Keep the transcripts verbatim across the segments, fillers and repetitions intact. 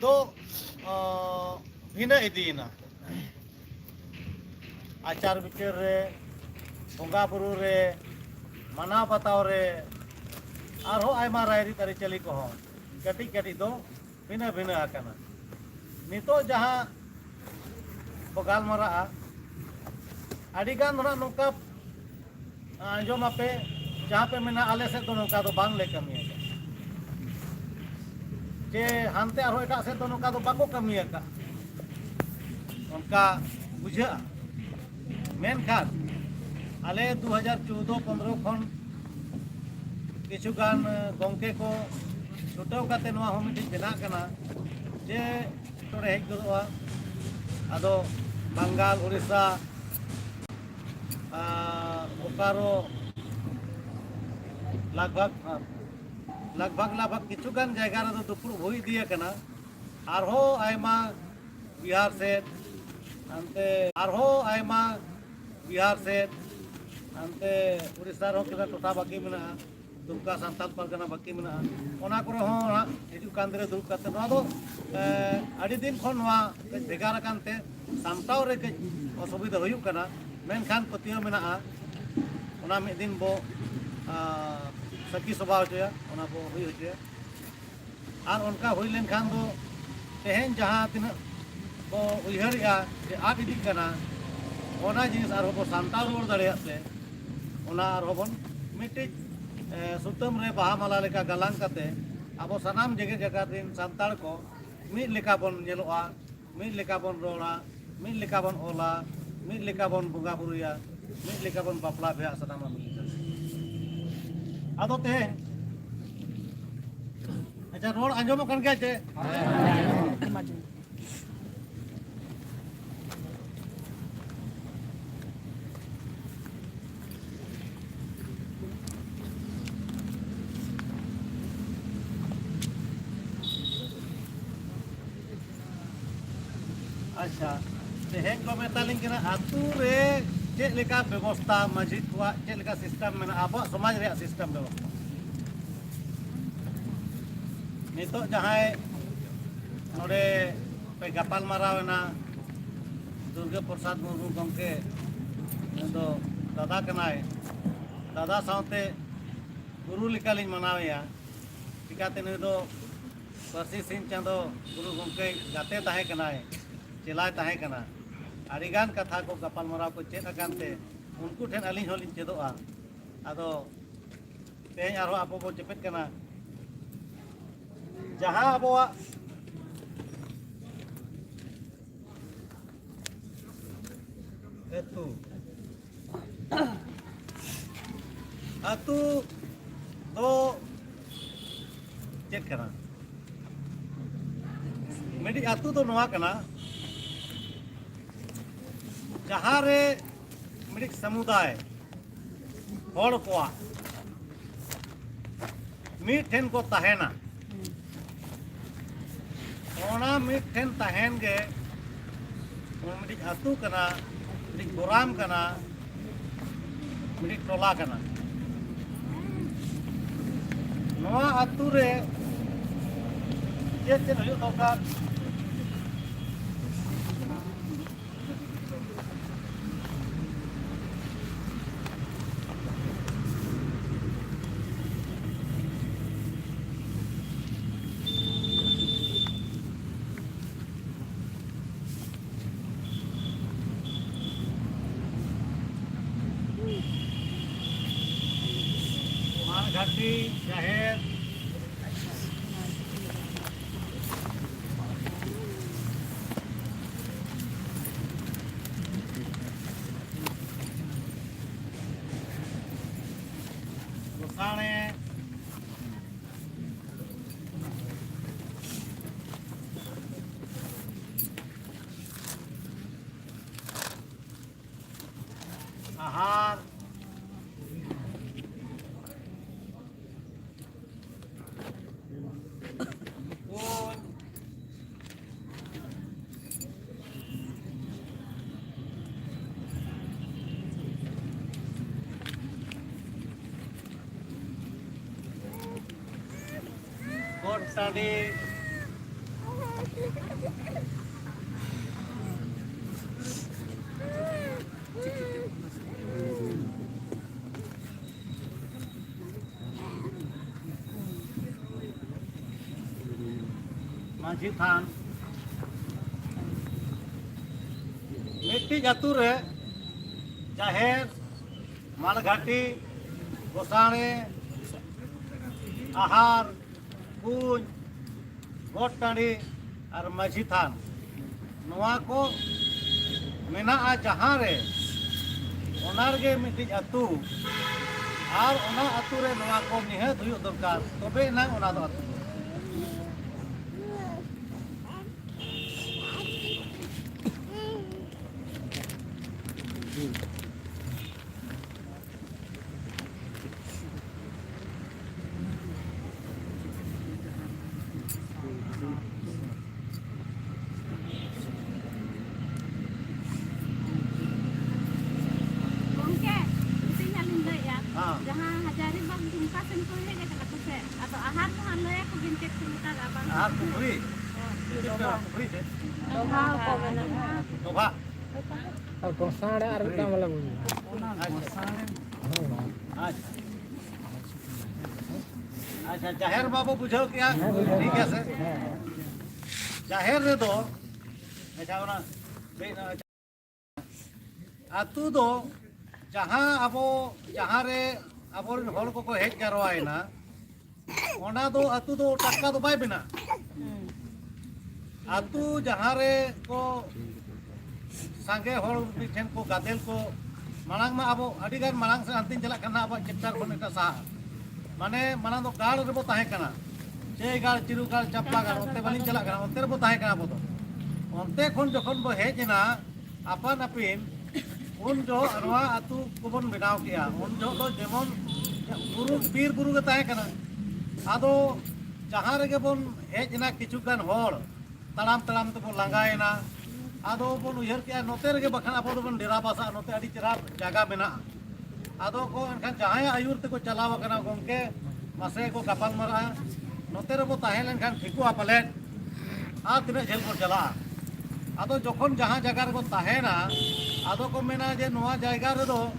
ᱫᱚ ᱚ, ᱵᱷᱤᱱᱟᱹ ᱤᱫᱤᱭᱮᱱᱟ᱾ ᱟᱪᱟᱨ ᱵᱤᱪᱟᱹᱨ ᱨᱮ, ᱵᱚᱸᱜᱟ ᱵᱩᱨᱩ ᱨᱮ, ᱢᱟᱱᱟᱣ ᱵᱟᱛᱟᱣ ᱨᱮ, ᱟᱨᱦᱚᱸ ᱟᱭᱢᱟ ᱨᱟᱭᱨᱤᱛ ᱟᱹᱨᱤᱪᱟᱹᱞᱤ ᱠᱚᱦᱚᱸ ᱠᱟᱹᱴᱤᱡ ᱠᱟᱹᱴᱤᱡ ᱫᱚ ᱵᱷᱤᱱᱟᱹ ᱵᱷᱤᱱᱟᱹ ᱟᱠᱟᱱᱟ᱾ ᱱᱤᱛᱚᱜ ᱡᱟᱦᱟᱸ ᱵᱚ ᱜᱟᱞᱢᱟᱨᱟᱜᱼᱟ, ᱟᱹᱰᱤᱜᱟᱱ ᱫᱚ ᱱᱟᱜ ᱱᱚᱝᱠᱟ ᱟᱸᱡᱚᱢ ᱟᱯᱮ, ᱡᱟᱦᱟᱸ ᱯᱮ ᱢᱮᱱᱟ ᱟᱞᱮ ᱥᱮᱫ ᱫᱚ ᱱᱚᱝᱠᱟ ᱫᱚ ᱵᱟᱝᱞᱮ ᱠᱟᱹᱢᱤᱭᱟ, ᱪᱮ ᱦᱟᱱᱛᱮ ᱟᱨᱦᱚᱸ ᱮᱴᱟᱜ ᱥᱮᱫ ᱫᱚ ᱱᱚᱝᱠᱟ ᱫᱚ ᱵᱟᱠᱚ ᱠᱟᱹᱢᱤ ᱟᱠᱟᱫ, ᱚᱱᱠᱟ ᱵᱩᱡᱷᱟᱹᱜᱼᱟ᱾ ᱢᱮᱱᱠᱷᱟᱱ ᱟᱞᱮ ᱫᱩ ᱦᱟᱡᱟᱨ ᱪᱳᱫᱽᱫᱳ ᱯᱚᱱᱨᱚ ᱠᱷᱚᱱ ᱠᱤᱪᱷᱩ ᱜᱟᱱ ᱜᱚᱢᱠᱮ ᱠᱚ ᱪᱷᱩᱴᱟᱹᱣ ᱠᱟᱛᱮ ᱱᱚᱣᱟ ᱦᱚᱸ ᱢᱤᱫᱴᱤᱡ ᱵᱮᱱᱟᱜ ᱠᱟᱱᱟ ᱡᱮ ᱮᱴᱠᱮᱴᱚᱬᱮ ᱦᱮᱡ ᱜᱚᱫᱚᱜᱼᱟ᱾ ᱟᱫᱚ ᱵᱟᱝᱜᱟᱞ, ᱩᱲᱤᱥᱥᱟ, ᱟᱨ ᱵᱳᱠᱟᱨᱳ, ᱞᱟᱜᱽ ᱵᱷᱟᱜᱽ ᱞᱟᱜᱽ ᱵᱷᱟᱜᱽ ᱞᱟᱜᱽ ᱵᱷᱟᱜᱽ ᱠᱤᱪᱷᱩ ᱜᱟᱱ ᱡᱟᱭᱜᱟ ᱨᱮᱫᱚ ᱫᱩᱯᱲᱩᱵ ᱦᱩᱭ ᱤᱫᱤ ᱟᱠᱟᱱᱟ᱾ ᱟᱨᱦᱚᱸ ᱟᱭᱢᱟ ᱵᱤᱦᱟᱨ ᱥᱮᱫ, ᱦᱟᱱᱛᱮ ᱟᱨᱦᱚᱸ ᱟᱭᱢᱟ ᱵᱤᱦᱟᱨ ᱥᱮᱫ, ᱦᱟᱱᱛᱮ ᱩᱲᱤᱥᱥᱟ ᱨᱮᱦᱚᱸ ᱠᱤᱪᱷᱩ ᱴᱚᱴᱷᱟ ᱵᱟᱹᱠᱤ ᱢᱮᱱᱟᱜᱼᱟ, ᱫᱩᱢᱠᱟ ᱥᱟᱱᱛᱟᱲ ᱯᱟᱨᱜᱟᱱᱟ ᱵᱟᱹᱠᱤ ᱢᱮᱱᱟᱜᱼᱟ᱾ ᱚᱱᱟ ᱠᱚᱨᱮ ᱦᱚᱸ ᱦᱟᱸᱜ ᱦᱤᱡᱩᱜ ᱠᱟᱱ ᱫᱤᱱ ᱨᱮ ᱫᱩᱲᱩᱵ ᱠᱟᱛᱮ ᱱᱚᱣᱟ ᱫᱚ, ᱮ, ᱟᱹᱰᱤ ᱫᱤᱱ ᱠᱷᱚᱱ ᱱᱚᱣᱟ ᱠᱟᱹᱡ ᱵᱷᱮᱜᱟᱨ ᱟᱠᱟᱱ ᱛᱮ ᱥᱟᱢᱴᱟᱣ ᱨᱮ ᱠᱟᱹᱡ ᱚᱥᱩᱵᱤᱫᱷᱟ ᱦᱩᱭᱩᱜ ᱠᱟᱱᱟ᱾ ᱢᱮᱱᱠᱷᱟᱱ ᱯᱟᱹᱛᱭᱟᱹᱣ ᱢᱮᱱᱟᱜᱼᱟ, ᱚᱱᱟ ᱢᱤᱫ ᱫᱤᱱ ᱵᱚ, ᱟ, ᱥᱟᱹᱠᱷᱤ ᱥᱚᱵᱷᱟ ᱦᱚᱪᱚᱭᱟ, ᱚᱱᱟ ᱵᱚ ᱦᱩᱭ ᱦᱚᱪᱚᱭᱟ᱾ ᱟᱨ ᱚᱱᱠᱟ ᱦᱩᱭ ᱞᱮᱱᱠᱷᱟᱱ ᱫᱚ ᱛᱮᱦᱮᱧ ᱡᱟᱦᱟᱸ ᱛᱤᱱᱟᱹᱜ ᱵᱚ ᱩᱭᱦᱟᱹᱨᱮᱜᱼᱟ ᱡᱮ ᱟᱫ ᱤᱫᱤᱜ ᱠᱟᱱᱟ, ᱚᱱᱟ ᱡᱤᱱᱤᱥ ᱟᱨᱦᱚᱸ ᱵᱚ ᱥᱟᱢᱴᱟᱣ ᱨᱩᱣᱟᱹᱲ ᱫᱟᱲᱮᱭᱟᱜ ᱛᱮ, ᱚᱱᱟ ᱟᱨᱦᱚᱸ ᱵᱚᱱ ᱢᱤᱫᱴᱤᱡ, ᱮ, ᱥᱩᱛᱟᱹᱢ ᱨᱮ ᱵᱟᱦᱟ ᱢᱟᱞᱟ ᱞᱮᱠᱟ ᱜᱟᱞᱟᱝ ᱠᱟᱛᱮ ᱟᱵᱚ ᱥᱟᱱᱟᱢ ᱡᱮᱜᱮᱛ ᱡᱟᱠᱟᱛ ᱨᱮᱱ ᱥᱟᱱᱛᱟᱲ ᱠᱚ ᱢᱤᱫ ᱞᱮᱠᱟ ᱵᱚᱱ ᱧᱮᱞᱚᱜᱼᱟ, ᱢᱤᱫ ᱞᱮᱠᱟ ᱵᱚᱱ ᱨᱚᱲᱟ, ᱢᱤᱫ ᱞᱮᱠᱟ ᱵᱚᱱ ᱚᱞᱟ, ᱢᱤᱫ ᱞᱮᱠᱟ ᱵᱚᱱ ᱵᱚᱸᱜᱟ ᱵᱩᱨᱩᱭᱟ, ᱢᱤᱫ ᱞᱮᱠᱟ ᱵᱚᱱ ᱵᱟᱯᱞᱟ ᱵᱤᱦᱟᱜ ᱥᱟᱱᱟᱢᱟᱜ ᱢᱤᱫ ᱞᱮᱠᱟ᱾ ᱟᱫᱚ ᱛᱮᱦᱮᱧ, ᱟᱪᱪᱷᱟ, ᱨᱚᱲ ᱟᱸᱡᱚᱢᱚᱜ ᱠᱟᱱ ᱜᱮᱭᱟ ᱪᱮ? ᱟᱪᱪᱷᱟ, ᱛᱮᱦᱮᱧ ᱠᱚ ᱢᱮᱛᱟᱞᱤᱧ ᱠᱟᱱᱟ ᱟᱹᱛᱩ ᱨᱮ ᱪᱮᱫ ᱞᱮᱠᱟ ᱵᱮᱵᱚᱥᱛᱷᱟ, ᱢᱟᱹᱡᱷᱤ ᱠᱚᱣᱟᱜ ᱪᱮᱫ ᱞᱮᱠᱟ ᱥᱤᱥᱴᱮᱢ ᱢᱮᱱᱟᱜᱼᱟ, ᱟᱵᱚᱣᱟᱜ ᱥᱚᱢᱟᱡᱽ ᱨᱮᱭᱟᱜ ᱥᱤᱥᱴᱮᱢ ᱵᱮᱵᱚᱥᱛᱷᱟ᱾ ᱱᱤᱛᱚᱜ ᱡᱟᱦᱟᱸᱭ ᱯᱮ, ᱯᱮ ᱜᱟᱯᱟᱞ ᱢᱟᱨᱟᱣ ᱮᱱᱟ᱾ ᱫᱩᱨᱜᱟᱹ ᱯᱨᱚᱥᱟᱫᱽ ᱢᱩᱨᱢᱩ ᱜᱚᱢᱠᱮ, ᱱᱩᱭ ᱫᱚ ᱫᱟᱫᱟ ᱠᱟᱱᱟᱭ, ᱫᱟᱫᱟ ᱥᱟᱶᱛᱮ ᱜᱩᱨᱩ ᱞᱮᱠᱟᱞᱤᱧ ᱢᱟᱱᱟᱣᱮᱭᱟ᱾ ᱪᱤᱠᱟᱹᱛᱮ ᱱᱩᱭ ᱫᱚ ᱯᱟᱹᱨᱥᱤ ᱥᱤᱧ ᱪᱟᱸᱫᱚ ᱜᱩᱨᱩ ᱜᱚᱢᱠᱮ ᱜᱟᱛᱮ ᱛᱟᱦᱮᱸ ᱠᱟᱱᱟᱭ, ᱪᱮᱞᱟᱭ ᱛᱟᱦᱮᱸ ᱠᱟᱱᱟ᱾ ᱟᱹᱰᱤᱜᱟᱱ ᱠᱟᱛᱷᱟ ᱠᱚ ᱜᱟᱯᱟᱞ ᱢᱟᱨᱟᱣ ᱠᱚ ᱪᱮᱫ ᱟᱠᱟᱱ ᱛᱮ ᱩᱱᱠᱩ ᱴᱷᱮᱱ ᱟᱹᱞᱤᱧ ᱦᱚᱸᱞᱤᱧ ᱪᱮᱫᱚᱜᱼᱟ᱾ ᱟᱫᱚ ᱛᱮᱦᱮᱧ ᱟᱨᱦᱚᱸ ᱟᱵᱚ ᱵᱚᱱ ᱪᱮᱯᱮᱫ ᱠᱟᱱᱟ᱾ ᱡᱟᱦᱟᱸ ᱟᱵᱚᱣᱟᱜ ᱟᱹᱛᱩ, ᱟᱹᱛᱩ ᱫᱚ ᱪᱮᱫ ᱠᱟᱱᱟ? ᱢᱤᱫᱴᱤᱡ ᱟᱹᱛᱩ ᱫᱚ ᱱᱚᱣᱟ ᱠᱟᱱᱟ, ᱡᱟᱦᱟᱸ ᱨᱮ ᱢᱤᱫᱴᱤᱡ ᱥᱟᱢᱩᱫᱟᱭ ᱦᱚᱲ ᱠᱚᱣᱟᱜ ᱢᱤᱫ ᱴᱷᱮᱱ ᱠᱚ ᱛᱟᱦᱮᱱᱟ᱾ ᱚᱱᱟ ᱢᱤᱫ ᱴᱷᱮᱱ ᱛᱟᱦᱮᱱ ᱜᱮ ᱢᱤᱫᱴᱤᱡ ᱟᱹᱛᱩ ᱠᱟᱱᱟ, ᱢᱤᱫᱴᱤᱡ ᱜᱚᱨᱟᱢ ᱠᱟᱱᱟ, ᱢᱤᱫᱴᱤᱡ ᱴᱚᱞᱟ ᱠᱟᱱᱟ᱾ ᱱᱚᱣᱟ ᱟᱹᱛᱩ ᱨᱮ ᱪᱮᱫ ᱪᱮᱫ ᱦᱩᱭᱩᱜ ᱫᱚᱨᱠᱟᱨ? ᱢᱟᱲᱜᱷᱟᱴᱤ ᱡᱟᱦᱮᱨ, ᱜᱚᱥᱟᱬᱮ, ᱟᱦᱟᱨ, ᱠᱩᱧ, ᱜᱚᱴ ᱴᱟᱺᱰᱤ, ᱢᱟᱹᱡᱷᱤ ᱛᱷᱟᱱ, ᱢᱤᱫᱴᱤᱡ ᱟᱹᱛᱩ ᱨᱮ ᱡᱟᱦᱮᱨ, ᱢᱟᱲᱜᱷᱟᱴᱤ, ᱜᱚᱥᱟᱬᱮ, ᱟᱦᱟᱨ, ᱠᱩᱧ, ᱜᱚᱴ ᱴᱟᱺᱰᱤ ᱟᱨ ᱢᱟᱹᱡᱷᱤ ᱛᱷᱟᱱ, ᱱᱚᱣᱟ ᱠᱚ ᱢᱮᱱᱟᱜᱼᱟ ᱡᱟᱦᱟᱸ ᱨᱮ, ᱚᱱᱟ ᱨᱮᱜᱮ ᱢᱤᱫᱴᱤᱡ ᱟᱹᱛᱩ᱾ ᱟᱨ ᱚᱱᱟ ᱟᱹᱛᱩ ᱨᱮ ᱱᱚᱣᱟ ᱠᱚ ᱱᱤᱦᱟᱹᱛ ᱦᱩᱭᱩᱜ ᱫᱚᱨᱠᱟᱨ, ᱛᱚᱵᱮ ᱮᱱᱟᱝ ᱚᱱᱟ ᱫᱚ ᱟᱹᱛᱩ᱾ ᱜᱚᱝᱠᱮ, ᱢᱤᱫᱴᱤᱡ ᱦᱟᱸᱜ ᱞᱤᱧ ᱞᱟᱹᱭᱮᱜᱼᱟ᱾ ᱦᱮᱸ᱾ ᱡᱟᱦᱟᱸ ᱦᱟᱡᱟᱨᱤᱵᱟᱜᱽ ᱫᱩᱢᱠᱟ ᱥᱮᱱ ᱠᱚ ᱦᱮᱡ ᱟᱠᱟᱱᱟ ᱠᱚ ᱥᱮ, ᱟᱫᱚ ᱟᱦᱟᱨ ᱫᱚ ᱦᱟᱸᱜ ᱞᱟᱹᱭᱟᱠᱚ ᱵᱤᱱ ᱪᱮᱫ ᱠᱚ ᱢᱮᱛᱟᱜᱼᱟ, ᱵᱟᱝ? ᱟᱦᱟᱨ ᱯᱩᱠᱷᱨᱤ? ᱦᱮᱸ᱾ ᱪᱮᱫ ᱯᱮ ᱢᱮᱱᱟ, ᱯᱩᱠᱷᱨᱤ ᱥᱮ? ᱰᱚᱵᱷᱟᱜ ᱠᱚ ᱢᱮᱱᱟᱜᱼᱟ᱾ ᱰᱚᱵᱷᱟᱜ? ᱟᱨ ᱜᱚᱥᱟᱬᱮ ᱟᱨ ᱢᱤᱫᱴᱟᱝ ᱵᱚᱞᱮ ᱵᱩᱡᱷᱟᱹᱣ᱾ ᱟᱪᱪᱷᱟ᱾ ᱟᱪᱪᱷᱟ᱾ ᱟᱪᱪᱷᱟ, ᱡᱟᱦᱮᱨ ᱢᱟᱵᱚ ᱵᱩᱡᱷᱟᱹᱣ ᱠᱮᱜᱼᱟ, ᱦᱮᱸ, ᱵᱩᱡᱷᱟᱹᱣ᱾ ᱴᱷᱤᱠ ᱜᱮᱭᱟ ᱥᱮ? ᱦᱮᱸ᱾ ᱡᱟᱦᱮᱨ ᱨᱮᱫᱚ, ᱟᱪᱪᱷᱟ, ᱚᱱᱟ ᱟᱹᱛᱩ ᱫᱚ ᱡᱟᱦᱟᱸ ᱟᱵᱚ, ᱡᱟᱦᱟᱸ ᱨᱮ ᱟᱵᱚᱨᱮᱱ ᱦᱚᱲ ᱠᱚᱠᱚ ᱦᱮᱡ ᱡᱟᱨᱣᱟᱭᱮᱱᱟ, ᱚᱱᱟ ᱫᱚ ᱟᱹᱛᱩ ᱫᱚ ᱴᱟᱴᱠᱟ ᱫᱚ ᱵᱟᱭ ᱵᱮᱱᱟᱜᱼᱟ᱾ ᱟᱹᱛᱩ ᱡᱟᱦᱟᱸ ᱨᱮ ᱠᱚ ᱥᱟᱸᱜᱮ ᱦᱚᱲ ᱢᱤᱫ ᱴᱷᱮᱱ ᱠᱚ ᱜᱟᱫᱮᱞ ᱠᱚ, ᱢᱟᱲᱟᱝ ᱢᱟ ᱟᱵᱚ ᱟᱹᱰᱤ ᱜᱟᱱ ᱢᱟᱲᱟᱝ ᱥᱮᱫ ᱦᱟᱱᱛᱮᱧ ᱪᱟᱞᱟᱜ ᱠᱟᱱᱟ, ᱟᱵᱚᱣᱟᱜ chapter ᱠᱷᱚᱱ ᱮᱴᱟᱜ ᱥᱟᱦᱟ᱾ ᱢᱟᱱᱮ ᱢᱟᱲᱟᱝ ᱫᱚ ᱜᱟᱲ ᱨᱮᱵᱚ ᱛᱟᱦᱮᱸ ᱠᱟᱱᱟ, ᱪᱟᱹᱭ ᱜᱟᱲ, ᱪᱤᱨᱩ ᱜᱟᱲ, ᱪᱟᱯᱞᱟ ᱜᱟᱲ, ᱚᱱᱛᱮ ᱵᱟᱹᱞᱤᱧ ᱪᱟᱞᱟᱜ ᱠᱟᱱᱟ, ᱚᱱᱛᱮ ᱨᱮᱵᱚ ᱛᱟᱦᱮᱸ ᱠᱟᱱᱟ ᱟᱵᱚ ᱫᱚ᱾ ᱚᱱᱛᱮ ᱠᱷᱚᱱ ᱡᱚᱠᱷᱚᱱ ᱵᱚ ᱦᱮᱡ ᱮᱱᱟ, ᱟᱯᱟᱱ ᱟᱹᱯᱤᱱ, ᱩᱱ ᱡᱚᱦᱚᱜ ᱱᱚᱣᱟ ᱟᱹᱛᱩ ᱠᱚᱵᱚᱱ ᱵᱮᱱᱟᱣ ᱠᱮᱜᱼᱟ᱾ ᱩᱱ ᱡᱚᱦᱚᱜ ᱫᱚ ᱡᱮᱢᱚᱱ ᱵᱩᱨᱩ, ᱵᱤᱨ ᱵᱩᱨᱩ ᱜᱮ ᱛᱟᱦᱮᱸ ᱠᱟᱱᱟ᱾ ᱟᱫᱚ ᱡᱟᱦᱟᱸ ᱨᱮᱜᱮ ᱵᱚᱱ ᱦᱮᱡ ᱮᱱᱟ, ᱠᱤᱪᱷᱩ ᱜᱟᱱ ᱦᱚᱲ ᱛᱟᱲᱟᱢ ᱛᱟᱲᱟᱢ ᱛᱮᱵᱚᱱ ᱞᱟᱸᱜᱟᱭᱮᱱᱟ᱾ ᱟᱫᱚ ᱵᱚᱱ ᱩᱭᱦᱟᱹᱨ ᱠᱮᱜᱼᱟ, ᱱᱚᱛᱮ ᱨᱮᱜᱮ ᱵᱟᱠᱷᱟᱱ ᱟᱵᱚ ᱫᱚᱵᱚᱱ ᱰᱮᱨᱟ ᱵᱟᱥᱟᱜᱼᱟ, ᱱᱚᱛᱮ ᱟᱹᱰᱤ ᱪᱮᱦᱨᱟ ᱡᱟᱭᱜᱟ ᱢᱮᱱᱟᱜᱼᱟ᱾ ᱟᱫᱚ ᱠᱚ ᱮᱱᱠᱷᱟᱱ ᱡᱟᱦᱟᱸᱭᱟᱜ ᱟᱹᱭᱩᱨ ᱛᱮᱠᱚ ᱪᱟᱞᱟᱣ ᱟᱠᱟᱱᱟ ᱜᱚᱢᱠᱮ, ᱢᱟᱥᱮ ᱠᱚ ᱜᱟᱯᱟᱞ ᱢᱟᱨᱟᱜᱼᱟ, ᱱᱚᱛᱮ ᱨᱮᱵᱚ ᱛᱟᱦᱮᱸ ᱞᱮᱱᱠᱷᱟᱱ ᱴᱷᱤᱠᱚᱜᱼᱟ ᱯᱟᱞᱮᱫ, ᱟᱨ ᱛᱤᱱᱟᱹᱜ ᱡᱷᱟᱹᱞ ᱵᱚᱱ ᱪᱟᱞᱟᱜᱼᱟ? ᱟᱫᱚ ᱡᱚᱠᱷᱚᱱ ᱡᱟᱦᱟᱸ ᱡᱟᱭᱜᱟ ᱨᱮᱵᱚ ᱛᱟᱦᱮᱱᱟ, ᱟᱫᱚ ᱠᱚ ᱢᱮᱱᱟ ᱡᱮ ᱱᱚᱣᱟ ᱡᱟᱭᱜᱟ ᱨᱮᱫᱚ,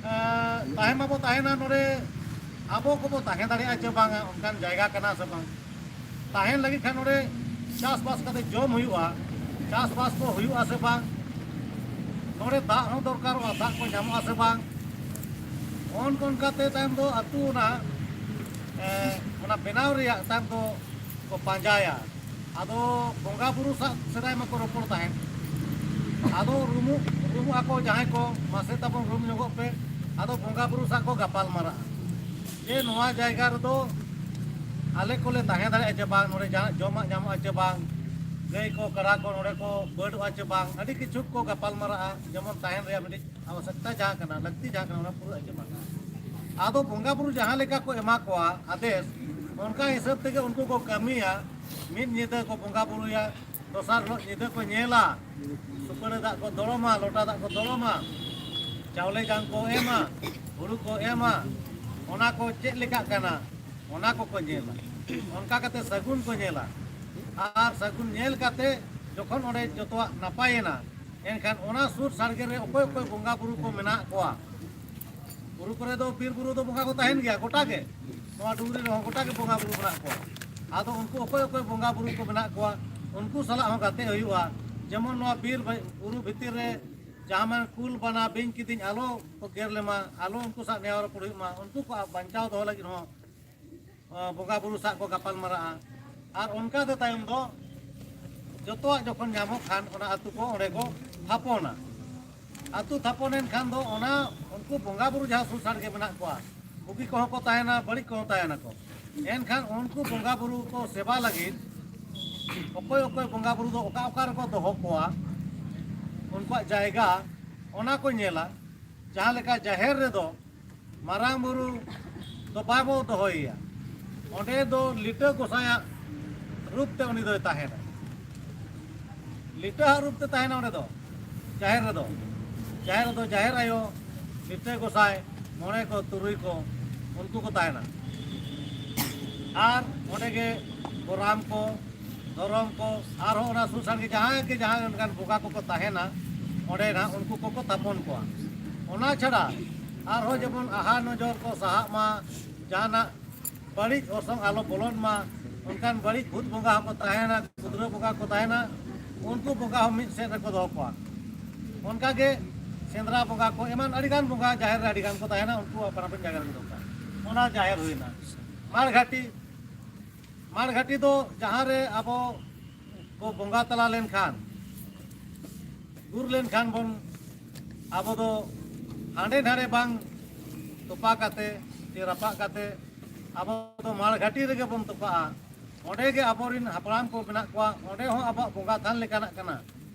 ᱮᱸ, ᱛᱟᱦᱮᱸ ᱢᱟᱵᱚ ᱛᱟᱦᱮᱱᱟ ᱱᱚᱰᱮ, ᱟᱵᱚ ᱠᱚᱵᱚ ᱛᱟᱦᱮᱸ ᱫᱟᱲᱮᱭᱟᱜᱼᱟ ᱪᱮ ᱵᱟᱝᱟ, ᱚᱱᱠᱟᱱ ᱡᱟᱭᱜᱟ ᱠᱟᱱᱟ ᱥᱮ ᱵᱟᱝ? ᱛᱟᱦᱮᱱ ᱞᱟᱹᱜᱤᱫ ᱠᱷᱟᱱ ᱱᱚᱰᱮ ᱪᱟᱥᱵᱟᱥ ᱠᱟᱛᱮ ᱡᱚᱢ ᱦᱩᱭᱩᱜᱼᱟ᱾ ᱪᱟᱥᱵᱟᱥ ᱠᱚ ᱦᱩᱭᱩᱜᱼᱟ ᱥᱮ ᱵᱟᱝ, ᱱᱚᱰᱮ ᱫᱟᱜ ᱦᱚᱸ ᱫᱚᱨᱠᱟᱨᱚᱜᱼᱟ, ᱫᱟᱜ ᱠᱚ ᱧᱟᱢᱚᱜᱼᱟ ᱥᱮ ᱵᱟᱝ, ᱚᱱ ᱚᱱᱠᱟᱛᱮ ᱛᱟᱭᱚᱢ ᱫᱚ ᱟᱹᱛᱩ ᱚᱱᱟ ᱮ, ᱚᱱᱟ ᱵᱮᱱᱟᱣ ᱨᱮᱭᱟᱜ ᱛᱟᱭᱚᱢ ᱫᱚ ᱠᱚ ᱯᱟᱸᱡᱟᱭᱟ᱾ ᱟᱫᱚ ᱵᱚᱸᱜᱟ ᱵᱩᱨᱩ ᱥᱟᱶ ᱥᱮᱫᱟᱭ ᱢᱟᱠᱚ ᱨᱚᱯᱚᱲ ᱛᱟᱦᱮᱸᱫ᱾ ᱟᱫᱚ ᱨᱩᱢᱩᱜ ᱨᱩᱢᱩᱜ ᱟᱠᱚ ᱡᱟᱦᱟᱸᱭ ᱠᱚ, ᱢᱟᱥᱮ ᱛᱟᱵᱚᱱ ᱨᱩᱢ ᱧᱚᱜᱚᱜ ᱯᱮ᱾ ᱟᱫᱚ ᱵᱚᱸᱜᱟ ᱵᱩᱨᱩ ᱥᱟᱶ ᱠᱚ ᱜᱟᱯᱟᱞ ᱢᱟᱨᱟᱜᱼᱟ ᱡᱮ ᱱᱚᱣᱟ ᱡᱟᱭᱜᱟ ᱨᱮᱫᱚ ᱟᱞᱮ ᱠᱚᱞᱮ ᱛᱟᱦᱮᱸ ᱫᱟᱲᱮᱭᱟᱜᱼᱟ ᱪᱮ ᱵᱟᱝ, ᱱᱚᱰᱮ ᱡᱟᱦᱟᱸ ᱡᱚᱢᱟᱜ ᱧᱟᱢᱚᱜᱼᱟ ᱪᱮ ᱵᱟᱝ, ᱜᱟᱹᱭ ᱠᱚ ᱠᱟᱰᱟ ᱠᱚ ᱱᱚᱰᱮ ᱠᱚ ᱵᱟᱹᱰᱚᱜᱼᱟ ᱪᱮ ᱵᱟᱝ, ᱟᱹᱰᱤ ᱠᱤᱪᱷᱩ ᱠᱚ ᱜᱟᱯᱟᱞ ᱢᱟᱨᱟᱜᱼᱟ᱾ ᱡᱮᱢᱚᱱ ᱛᱟᱦᱮᱱ ᱨᱮᱭᱟᱜ ᱢᱤᱫᱴᱤᱡ ᱟᱵᱚᱥᱭᱚᱠᱛᱟ ᱡᱟᱦᱟᱸ ᱠᱟᱱᱟ, ᱞᱟᱹᱠᱛᱤ ᱡᱟᱦᱟᱸ ᱠᱟᱱᱟ, ᱚᱱᱟ ᱯᱩᱨᱟᱹᱜᱼᱟ ᱪᱮ ᱵᱟᱝ᱾ ᱟᱫᱚ ᱵᱚᱸᱜᱟ ᱵᱩᱨᱩ ᱡᱟᱦᱟᱸ ᱞᱮᱠᱟ ᱠᱚ ᱮᱢᱟ ᱠᱚᱣᱟ ᱟᱫᱮᱥ, ᱚᱱᱠᱟ ᱦᱤᱥᱟᱹᱵ ᱛᱮᱜᱮ ᱩᱱᱠᱩ ᱠᱚ ᱠᱟᱹᱢᱤᱭᱟ᱾ ᱢᱤᱫ ᱧᱤᱫᱟᱹ ᱠᱚ ᱵᱚᱸᱜᱟ ᱵᱩᱨᱩᱭᱟ, ᱫᱚᱥᱟᱨ ᱦᱤᱞᱳᱜ ᱧᱤᱫᱟᱹ ᱠᱚ ᱧᱮᱞᱟ, ᱥᱩᱯᱟᱹᱲᱤ ᱫᱟᱜ ᱠᱚ ᱫᱚᱲᱚᱢᱟ, ᱞᱚᱴᱟ ᱫᱟᱜ ᱠᱚ ᱫᱚᱲᱚᱢᱟ, ᱪᱟᱣᱞᱮ ᱡᱟᱝ ᱠᱚ ᱮᱢᱟ, ᱦᱩᱲᱩ ᱠᱚ ᱮᱢᱟ, ᱚᱱᱟ ᱠᱚ ᱪᱮᱫ ᱞᱮᱠᱟᱜ ᱠᱟᱱᱟ, ᱚᱱᱟ ᱠᱚᱠᱚ ᱧᱮᱞᱟ᱾ ᱚᱱᱠᱟ ᱠᱟᱛᱮ ᱥᱟᱹᱜᱩᱱ ᱠᱚ ᱧᱮᱞᱟ᱾ ᱟᱨ ᱥᱟᱹᱜᱩᱱ ᱧᱮᱞ ᱠᱟᱛᱮ ᱡᱚᱠᱷᱚᱱ ᱚᱸᱰᱮ ᱡᱚᱛᱚᱣᱟᱜ ᱱᱟᱯᱟᱭᱮᱱᱟ, ᱮᱱᱠᱷᱟᱱ ᱚᱱᱟ ᱥᱩᱨ ᱥᱟᱰᱜᱮ ᱨᱮ ᱚᱠᱚᱭ ᱚᱠᱚᱭ ᱵᱚᱸᱜᱟ ᱵᱩᱨᱩ ᱠᱚ ᱢᱮᱱᱟᱜ ᱠᱚᱣᱟ, ᱵᱩᱨᱩ ᱠᱚᱨᱮ ᱫᱚ, ᱵᱤᱨ ᱵᱩᱨᱩ ᱫᱚ ᱵᱚᱸᱜᱟ ᱠᱚ ᱛᱟᱦᱮᱱ ᱜᱮᱭᱟ ᱜᱚᱴᱟ ᱜᱮ, ᱱᱚᱣᱟ ᱰᱩᱝᱨᱤ ᱨᱮᱦᱚᱸ ᱜᱚᱴᱟ ᱜᱮ ᱵᱚᱸᱜᱟ ᱵᱩᱨᱩ ᱢᱮᱱᱟᱜ ᱠᱚᱣᱟ᱾ ᱟᱫᱚ ᱩᱱᱠᱩ ᱚᱠᱚᱭ ᱚᱠᱚᱭ ᱵᱚᱸᱜᱟ ᱵᱩᱨᱩ ᱠᱚ ᱢᱮᱱᱟᱜ ᱠᱚᱣᱟ, ᱩᱱᱠᱩ ᱥᱟᱞᱟᱜ ᱦᱚᱸ ᱜᱟᱛᱮ ᱦᱩᱭᱩᱜᱼᱟ᱾ ᱡᱮᱢᱚᱱ ᱱᱚᱣᱟ ᱵᱤᱨ ᱵᱩᱨᱩ ᱵᱷᱤᱛᱤᱨ ᱨᱮ ᱡᱟᱦᱟᱸ ᱢᱟᱱ ᱠᱩᱞ, ᱵᱟᱱᱟ, ᱵᱤᱧ, ᱠᱤᱫᱤᱧ ᱟᱞᱚ ᱠᱚ ᱜᱮᱨ ᱞᱮᱢᱟ, ᱟᱞᱚ ᱩᱱᱠᱩ ᱥᱟᱶ ᱱᱮᱭᱟᱣ ᱨᱚᱯᱚᱲ ᱦᱩᱭᱩᱜ ᱢᱟ, ᱩᱱᱠᱩ ᱠᱚ ᱵᱟᱧᱪᱟᱣ ᱫᱚᱦᱚ ᱞᱟᱹᱜᱤᱫ ᱦᱚᱸ ᱵᱚᱸᱜᱟ ᱵᱩᱨᱩ ᱥᱟᱶ ᱠᱚ ᱜᱟᱯᱟᱞ ᱢᱟᱨᱟᱜᱼᱟ᱾ ᱟᱨ ᱚᱱᱠᱟ ᱛᱮ ᱛᱟᱭᱚᱢ ᱫᱚ ᱡᱚᱛᱚᱣᱟᱜ ᱡᱚᱠᱷᱚᱱ ᱧᱟᱢᱚᱜ ᱠᱷᱟᱱ, ᱚᱱᱟ ᱟᱹᱛᱩ ᱠᱚ ᱚᱸᱰᱮ ᱠᱚ ᱛᱷᱟᱯᱚᱱᱟ᱾ ᱟᱹᱛᱩ ᱛᱷᱟᱯᱚᱱ ᱮᱱ ᱠᱷᱟᱱ ᱫᱚ, ᱚᱱᱟ ᱩᱱᱠᱩ ᱵᱚᱸᱜᱟ ᱵᱩᱨᱩ ᱡᱟᱦᱟᱸ ᱥᱩᱨ ᱥᱟᱰᱜᱮ ᱢᱮᱱᱟᱜ ᱠᱚᱣᱟ, ᱵᱩᱜᱤ ᱠᱚᱦᱚᱸ ᱠᱚ ᱛᱟᱦᱮᱱᱟ, ᱵᱟᱹᱲᱤᱡ ᱠᱚᱦᱚᱸ ᱛᱟᱦᱮᱱᱟᱠᱚ᱾ ᱮᱱᱠᱷᱟᱱ ᱩᱱᱠᱩ ᱵᱚᱸᱜᱟ ᱵᱩᱨᱩ ᱠᱚ ᱥᱮᱵᱟ ᱞᱟᱹᱜᱤᱫ ᱚᱠᱚᱭ ᱚᱠᱚᱭ ᱵᱚᱸᱜᱟ ᱵᱩᱨᱩ ᱫᱚ ᱚᱠᱟ ᱚᱠᱟ ᱨᱮᱠᱚ ᱫᱚᱦᱚ ᱠᱚᱣᱟ, ᱩᱱᱠᱩᱣᱟᱜ ᱡᱟᱭᱜᱟ, ᱚᱱᱟ ᱠᱚ ᱧᱮᱞᱟ᱾ ᱡᱟᱦᱟᱸ ᱞᱮᱠᱟ ᱡᱟᱦᱮᱨ ᱨᱮᱫᱚ ᱢᱟᱨᱟᱝ ᱵᱩᱨᱩ ᱫᱚ ᱵᱟᱵᱚ ᱫᱚᱦᱚᱭᱮᱭᱟ, ᱚᱸᱰᱮ ᱫᱚ ᱞᱤᱴᱟᱹ ᱜᱚᱸᱥᱟᱭᱟᱜ ᱨᱩᱯ ᱛᱮ ᱩᱱᱤ ᱫᱚᱭ ᱛᱟᱦᱮᱱᱟ᱾ ᱞᱤᱴᱟᱹᱣᱟᱜ ᱨᱩᱯ ᱛᱮ ᱛᱟᱦᱮᱱᱟ ᱚᱸᱰᱮ ᱫᱚ, ᱡᱟᱦᱮᱨ ᱨᱮᱫᱚ᱾ ᱡᱟᱦᱮᱨ ᱨᱮᱫᱚ ᱡᱟᱦᱮᱨ ᱟᱭᱳ, ᱞᱤᱴᱟᱹ ᱜᱚᱸᱥᱟᱭ, ᱢᱚᱬᱮ ᱠᱚ, ᱛᱩᱨᱩᱭ ᱠᱚ, ᱩᱱᱠᱩ ᱠᱚ ᱛᱟᱦᱮᱱᱟ᱾ ᱟᱨ ᱚᱸᱰᱮ ᱜᱮ ᱜᱚᱨᱟᱢ ᱠᱚ, ᱫᱷᱚᱨᱚᱢ ᱠᱚ, ᱟᱨᱦᱚᱸ ᱚᱱᱟ ᱥᱩᱨ ᱥᱟᱰᱜᱮ ᱡᱟᱦᱟᱸᱭ ᱜᱮ ᱡᱟᱦᱟᱸᱭ ᱚᱱᱠᱟᱱ ᱵᱚᱸᱜᱟ ᱠᱚᱠᱚ ᱛᱟᱦᱮᱱᱟ, ᱚᱸᱰᱮ ᱱᱟᱦᱟᱜ ᱩᱱᱠᱩ ᱠᱚᱠᱚ ᱛᱷᱟᱯᱚᱱ ᱠᱚᱣᱟ᱾ ᱚᱱᱟ ᱪᱷᱟᱲᱟ ᱟᱨᱦᱚᱸ ᱡᱮᱢᱚᱱ ᱟᱦᱟ ᱱᱚᱡᱚᱨ ᱠᱚ ᱥᱟᱦᱟᱜ ᱢᱟ, ᱡᱟᱦᱟᱱᱟᱜ ᱵᱟᱹᱲᱤᱡ ᱚᱨᱥᱚᱝ ᱟᱞᱚ ᱵᱚᱞᱚᱱ ᱢᱟ, ᱚᱱᱠᱟᱱ ᱵᱟᱹᱲᱤᱡ ᱵᱷᱩᱛ ᱵᱚᱸᱜᱟ ᱦᱚᱸᱠᱚ ᱛᱟᱦᱮᱱᱟ, ᱠᱷᱩᱫᱽᱨᱟᱹ ᱵᱚᱸᱜᱟ ᱠᱚ ᱛᱟᱦᱮᱱᱟ, ᱩᱱᱠᱩ ᱵᱚᱸᱜᱟ ᱦᱚᱸ ᱢᱤᱫ ᱥᱮᱫ ᱨᱮᱠᱚ ᱫᱚᱦᱚ ᱠᱚᱣᱟ᱾ ᱚᱱᱠᱟᱜᱮ ᱥᱮᱸᱫᱽᱨᱟ ᱵᱚᱸᱜᱟ ᱠᱚ, ᱮᱢᱟᱱ ᱟᱹᱰᱤᱜᱟᱱ ᱵᱚᱸᱜᱟ ᱡᱟᱦᱮᱨ ᱨᱮ ᱟᱹᱰᱤᱜᱟᱱ ᱠᱚ ᱛᱟᱦᱮᱱᱟ, ᱩᱱᱠᱩ ᱟᱯᱟᱱ ᱟᱹᱯᱤᱱ ᱡᱟᱭᱜᱟ ᱨᱮᱠᱚ ᱫᱚᱦᱚ ᱠᱚᱣᱟ᱾ ᱚᱱᱟ ᱡᱟᱦᱮᱨ ᱦᱩᱭᱱᱟ᱾ ᱢᱟᱲᱜᱷᱟᱴᱤ, ᱢᱟᱲᱜᱷᱟᱴᱤ ᱫᱚ ᱡᱟᱦᱟᱸ ᱨᱮ ᱟᱵᱚ ᱠᱚ ᱵᱚᱸᱜᱟ ᱛᱟᱞᱟ ᱞᱮᱱᱠᱷᱟᱱ, ᱜᱩᱨ ᱞᱮᱱᱠᱷᱟᱱ ᱵᱚᱱ, ᱟᱵᱚ ᱫᱚ ᱦᱟᱸᱰᱮ ᱱᱟᱰᱮ ᱵᱟᱝ ᱛᱚᱯᱟ ᱠᱟᱛᱮ ᱥᱮ ᱨᱟᱯᱟᱜ ᱠᱟᱛᱮ, ᱟᱵᱚ ᱫᱚ ᱢᱟᱲᱜᱷᱟᱴᱤ ᱨᱮᱜᱮ ᱵᱚᱱ ᱛᱚᱯᱟᱜᱼᱟ᱾ ᱚᱸᱰᱮ ᱜᱮ ᱟᱵᱚᱨᱮᱱ ᱦᱟᱯᱲᱟᱢ ᱠᱚ ᱢᱮᱱᱟᱜ ᱠᱚᱣᱟ, ᱚᱸᱰᱮ ᱦᱚᱸ ᱟᱵᱚᱣᱟᱜ ᱵᱚᱸᱜᱟ ᱛᱷᱟᱱ ᱞᱮᱠᱟᱱᱟᱜ ᱠᱟᱱᱟ᱾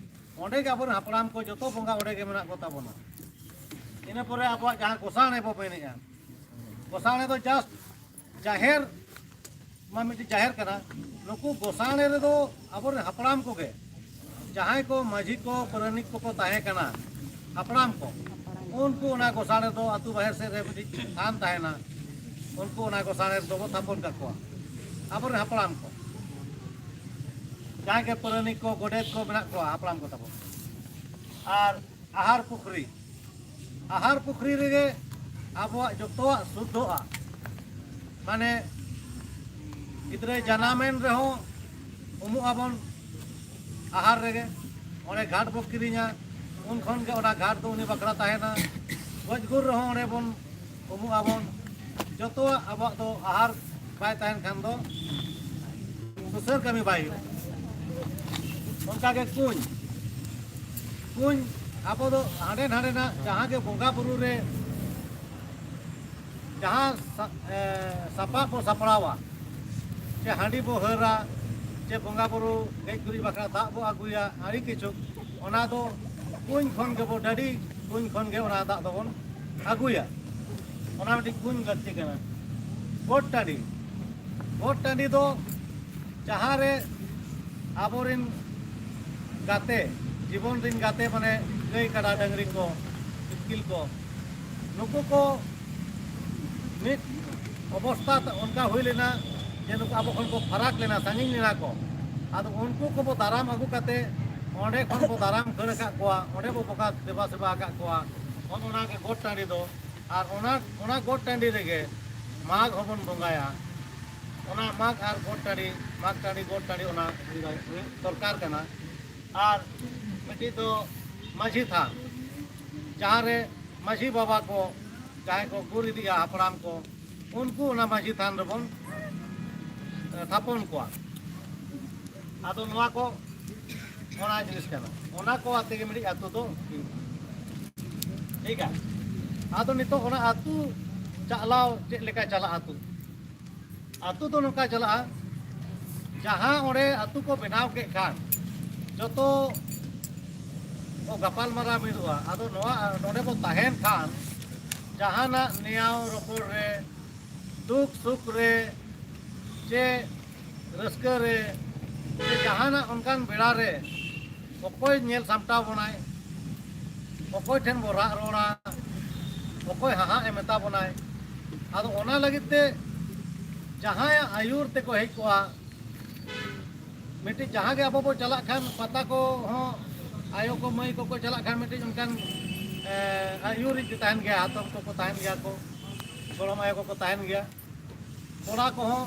ᱚᱸᱰᱮ ᱜᱮ ᱟᱵᱚᱨᱮᱱ ᱦᱟᱯᱲᱟᱢ ᱠᱚ ᱡᱚᱛᱚ ᱵᱚᱸᱜᱟ ᱚᱸᱰᱮ ᱜᱮ ᱢᱮᱱᱟᱜ ᱠᱚ ᱛᱟᱵᱚᱱᱟ᱾ ᱤᱱᱟᱹ ᱯᱚᱨᱮ ᱟᱵᱚᱣᱟᱜ ᱡᱟᱦᱟᱸ ᱜᱚᱸᱥᱟᱬᱮ ᱵᱚ ᱢᱮᱱᱮᱫᱼᱟ, ᱜᱚᱸᱥᱟᱬᱮ ᱫᱚ just ᱡᱟᱦᱮᱨ ᱢᱟ ᱢᱤᱫᱴᱤᱡ ᱡᱟᱦᱮᱨ ᱠᱟᱱᱟ᱾ ᱱᱩᱠᱩ ᱜᱚᱸᱥᱟᱬᱮ ᱨᱮᱫᱚ ᱟᱵᱚᱨᱮᱱ ᱦᱟᱯᱲᱟᱢ ᱠᱚᱜᱮ, ᱡᱟᱦᱟᱸᱭ ᱠᱚ ᱢᱟᱹᱡᱷᱤ ᱠᱚ ᱯᱟᱨᱟᱱᱤᱠ ᱠᱚᱠᱚ ᱛᱟᱦᱮᱸ ᱠᱟᱱᱟ, ᱦᱟᱯᱲᱟᱢ ᱠᱚ, ᱩᱱᱠᱩ ᱚᱱᱟ ᱜᱚᱸᱥᱟᱬᱮ ᱫᱚ ᱟᱹᱛᱩ ᱵᱟᱦᱮᱨ ᱥᱮᱫ ᱨᱮ ᱢᱤᱫᱴᱤᱡ ᱛᱷᱟᱱ ᱛᱟᱦᱮᱱᱟ, ᱩᱱᱠᱩ ᱚᱱᱟ ᱜᱚᱸᱥᱟᱬᱮ ᱨᱮᱫᱚ ᱵᱚ ᱛᱷᱟᱯᱚᱱ ᱠᱟᱠᱚᱣᱟ, ᱟᱵᱚᱨᱮᱱ ᱦᱟᱯᱲᱟᱢ ᱠᱚ, ᱡᱟᱦᱟᱸᱭ ᱜᱮ ᱯᱟᱨᱟᱱᱤᱠ ᱠᱚ, ᱜᱚᱰᱮᱛ ᱠᱚ ᱢᱮᱱᱟᱜ ᱠᱚᱣᱟ ᱦᱟᱯᱲᱟᱢ ᱠᱚ ᱛᱟᱵᱚᱱ᱾ ᱟᱨ ᱟᱦᱟᱨ ᱯᱩᱠᱷᱨᱤ, ᱟᱦᱟᱨ ᱯᱩᱠᱷᱨᱤ ᱨᱮᱜᱮ ᱟᱵᱚᱣᱟᱜ ᱡᱚᱛᱚᱣᱟᱜ ᱥᱩᱫᱽᱫᱷᱚᱜᱼᱟ᱾ ᱢᱟᱱᱮ ᱜᱤᱫᱽᱨᱟᱹᱭ ᱡᱟᱱᱟᱢᱮᱱ ᱨᱮᱦᱚᱸ ᱩᱢᱩᱜ ᱟᱵᱚᱱ ᱟᱦᱟᱨ ᱨᱮᱜᱮ, ᱚᱸᱰᱮ ᱜᱷᱟᱴ ᱵᱚ ᱠᱤᱨᱤᱧᱟ, ᱩᱱ ᱠᱷᱚᱱ ᱜᱮ ᱚᱱᱟ ᱜᱷᱟᱴ ᱫᱚ ᱩᱱᱤ ᱵᱟᱠᱷᱨᱟ ᱛᱟᱦᱮᱱᱟ᱾ ᱜᱚᱡ ᱜᱩᱨ ᱨᱮᱦᱚᱸ ᱚᱸᱰᱮ ᱵᱚᱱ ᱩᱢᱩᱜ ᱟᱵᱚᱱ᱾ ᱡᱚᱛᱚᱣᱟᱜ ᱟᱵᱚᱣᱟᱜ ᱫᱚ ᱟᱦᱟᱨ ᱵᱟᱭ ᱛᱟᱦᱮᱱ ᱠᱷᱟᱱ ᱫᱚ ᱥᱩᱥᱟᱹᱨ ᱠᱟᱹᱢᱤ ᱵᱟᱭ ᱦᱩᱭᱩᱜᱼᱟ᱾ ᱚᱱᱠᱟᱜᱮ ᱠᱩᱧ, ᱠᱩᱧ ᱟᱵᱚ ᱫᱚ ᱦᱟᱸᱰᱮ ᱱᱟᱰᱮᱱᱟᱜ ᱡᱟᱦᱟᱸ ᱜᱮ ᱵᱚᱸᱜᱟ ᱵᱩᱨᱩ ᱨᱮ ᱡᱟᱦᱟᱸ ᱥᱟ-, ᱮ, ᱥᱟᱯᱟᱵ ᱵᱚ ᱥᱟᱯᱲᱟᱣᱟ, ᱪᱮ ᱦᱟᱺᱰᱤ ᱵᱚ ᱦᱟᱹᱨᱟ, ᱪᱮ ᱵᱚᱸᱜᱟ ᱵᱩᱨᱩ ᱜᱮᱡ ᱜᱩᱨᱤᱡ ᱵᱟᱠᱷᱨᱟ ᱫᱟᱜ ᱵᱚ ᱟᱹᱜᱩᱭᱟ, ᱟᱹᱰᱤ ᱠᱤᱪᱷᱩ, ᱚᱱᱟ ᱫᱚ ᱠᱩᱧ ᱠᱷᱚᱱ ᱜᱮᱵᱚ, ᱰᱟᱹᱰᱤ ᱠᱩᱧ ᱠᱷᱚᱱ ᱜᱮ ᱚᱱᱟ ᱫᱟᱜ ᱫᱚᱵᱚᱱ ᱟᱹᱜᱩᱭᱟ᱾ ᱚᱱᱟ ᱢᱤᱫᱴᱤᱡ ᱠᱩᱧ ᱞᱟᱹᱠᱛᱤ ᱠᱟᱱᱟ᱾ ᱜᱚᱴ ᱴᱟᱺᱰᱤ, ᱜᱚᱴ ᱴᱟᱺᱰᱤ ᱫᱚ ᱡᱟᱦᱟᱸ ᱨᱮ ᱟᱵᱚᱨᱮᱱ ᱜᱟᱛᱮ, ᱡᱤᱵᱚᱱ ᱨᱮᱱ ᱜᱟᱛᱮ, ᱢᱟᱱᱮ ᱜᱟᱹᱭ ᱠᱟᱰᱟ ᱰᱟᱹᱝᱨᱤ ᱠᱚ, ᱤᱛᱠᱤᱞ ᱠᱚ, ᱱᱩᱠᱩ ᱠᱚ ᱢᱤᱫ ᱚᱵᱚᱥᱛᱟ ᱚᱱᱠᱟ ᱦᱩᱭ ᱞᱮᱱᱟ ᱡᱮ ᱱᱩᱠᱩ ᱟᱵᱚ ᱠᱷᱚᱱ ᱠᱚ ᱯᱷᱟᱨᱟᱠ ᱞᱮᱱᱟ, ᱥᱟᱺᱜᱤᱧ ᱞᱮᱱᱟ ᱠᱚ᱾ ᱟᱫᱚ ᱩᱱᱠᱩ ᱠᱚᱵᱚ ᱫᱟᱨᱟᱢ ᱟᱹᱜᱩ ᱠᱟᱛᱮ ᱚᱸᱰᱮ ᱠᱷᱚᱱ ᱵᱚ ᱫᱟᱨᱟᱢ ᱠᱷᱟᱹᱲ ᱟᱠᱟᱫ ᱠᱚᱣᱟ, ᱚᱸᱰᱮ ᱵᱚ ᱵᱚᱸᱜᱟ ᱫᱮᱵᱟ ᱥᱮᱵᱟ ᱟᱠᱟᱫ ᱠᱚᱣᱟ᱾ ᱚᱱ ᱚᱱᱟ ᱜᱮ ᱜᱚᱴ ᱴᱟᱺᱰᱤ ᱫᱚ᱾ ᱟᱨ ᱚᱱᱟ, ᱚᱱᱟ ᱜᱚᱴ ᱴᱟᱺᱰᱤ ᱨᱮᱜᱮ ᱢᱟᱜᱽ ᱦᱚᱸᱵᱚᱱ ᱵᱚᱸᱜᱟᱭᱟ᱾ ᱚᱱᱟ ᱢᱟᱜᱽ ᱟᱨ ᱜᱚᱴ ᱴᱟᱺᱰᱤ, ᱢᱟᱜᱽ ᱴᱟᱺᱰᱤ, ᱜᱚᱴ ᱴᱟᱺᱰᱤ, ᱚᱱᱟ ᱦᱩᱭᱩᱜ ᱫᱚᱨᱠᱟᱨ ᱠᱟᱱᱟ᱾ ᱟᱨ ᱢᱤᱫᱴᱤᱡ ᱫᱚ ᱢᱟᱹᱡᱷᱤ ᱛᱷᱟᱱ, ᱡᱟᱦᱟᱸ ᱨᱮ ᱢᱟᱹᱡᱷᱤ ᱵᱟᱵᱟ ᱠᱚ, ᱡᱟᱦᱟᱸᱭ ᱠᱚ ᱜᱩᱨ ᱤᱫᱤᱜᱼᱟ, ᱦᱟᱯᱲᱟᱢ ᱠᱚ, ᱩᱱᱠᱩ ᱚᱱᱟ ᱢᱟᱹᱡᱷᱤ ᱛᱷᱟᱱ ᱨᱮᱵᱚᱱ, ᱮ, ᱛᱷᱟᱯᱚᱱ ᱠᱚᱣᱟ᱾ ᱟᱫᱚ ᱱᱚᱣᱟ ᱠᱚ, ᱚᱱᱟ ᱡᱤᱱᱤᱥ ᱠᱟᱱᱟ, ᱚᱱᱟ ᱠᱚ ᱟᱛᱮ ᱜᱮ ᱢᱤᱫᱴᱤᱡ ᱟᱹᱛᱩ ᱫᱚ ᱦᱩᱭᱩᱜᱼᱟ᱾ ᱴᱷᱤᱠ ᱜᱮᱭᱟ᱾ ᱟᱫᱚ ᱱᱤᱛᱚᱜ ᱚᱱᱟ ᱟᱹᱛᱩ ᱪᱟᱞᱟᱣ ᱪᱮᱫ ᱞᱮᱠᱟ ᱪᱟᱞᱟᱜᱼᱟ? ᱟᱹᱛᱩ, ᱟᱹᱛᱩ ᱫᱚ ᱱᱚᱝᱠᱟ ᱪᱟᱞᱟᱜᱼᱟ, ᱡᱟᱦᱟᱸ ᱚᱸᱰᱮ ᱟᱹᱛᱩ ᱠᱚ ᱵᱮᱱᱟᱣ ᱠᱮᱫ ᱠᱷᱟᱱ, ᱡᱚᱛᱚ ᱠᱚ ᱜᱟᱯᱟᱞ ᱢᱟᱨᱟᱣ ᱢᱤᱫᱚᱜᱼᱟ᱾ ᱟᱫᱚ ᱱᱚᱣᱟ, ᱱᱚᱰᱮ ᱵᱚ ᱛᱟᱦᱮᱱ ᱠᱷᱟᱱ, ᱡᱟᱦᱟᱱᱟᱜ ᱱᱮᱭᱟᱣ ᱨᱚᱯᱚᱲ ᱨᱮ, ᱫᱩᱠ ᱥᱩᱠ ᱨᱮ, ᱪᱮ ᱨᱟᱹᱥᱠᱟᱹ ᱨᱮ, ᱪᱮ ᱡᱟᱦᱟᱱᱟᱜ ᱚᱱᱠᱟᱱ ᱵᱮᱲᱟ ᱨᱮ, ᱚᱠᱚᱭ ᱧᱮᱞ ᱥᱟᱢᱴᱟᱣ ᱵᱚᱱᱟᱭ, ᱚᱠᱚᱭ ᱴᱷᱮᱱ ᱵᱚ ᱨᱟᱜ ᱨᱚᱲᱟ, ᱚᱠᱚᱭ ᱦᱟᱦᱟᱜ ᱮ ᱢᱮᱛᱟ ᱵᱚᱱᱟᱭ᱾ ᱟᱫᱚ ᱚᱱᱟ ᱞᱟᱹᱜᱤᱫ ᱛᱮ ᱡᱟᱦᱟᱸᱭᱟᱜ ᱟᱹᱭᱩᱨ ᱛᱮᱠᱚ ᱦᱮᱡ ᱠᱚᱜᱼᱟ, ᱢᱤᱫᱴᱤᱡ ᱡᱟᱦᱟᱸ ᱜᱮ ᱟᱵᱚ ᱵᱚ ᱪᱟᱞᱟᱜ ᱠᱷᱟᱱ, ᱯᱟᱛᱟ ᱠᱚ ᱦᱚᱸ ᱟᱭᱳ ᱠᱚ ᱢᱟᱹᱭ ᱠᱚᱠᱚ ᱪᱟᱞᱟᱜ ᱠᱷᱟᱱ, ᱢᱤᱫᱴᱤᱡ ᱚᱱᱠᱟᱱ, ᱮ, ᱟᱹᱭᱩᱨᱤᱡ ᱫᱚ ᱛᱟᱦᱮᱱ ᱜᱮᱭᱟ, ᱦᱟᱛᱚᱢ ᱠᱚᱠᱚ ᱛᱟᱦᱮᱱ ᱜᱮᱭᱟ ᱠᱚ, ᱜᱚᱲᱚᱢ ᱟᱭᱳ ᱠᱚᱠᱚ ᱛᱟᱦᱮᱱ ᱜᱮᱭᱟ᱾ ᱠᱚᱲᱟ ᱠᱚᱦᱚᱸ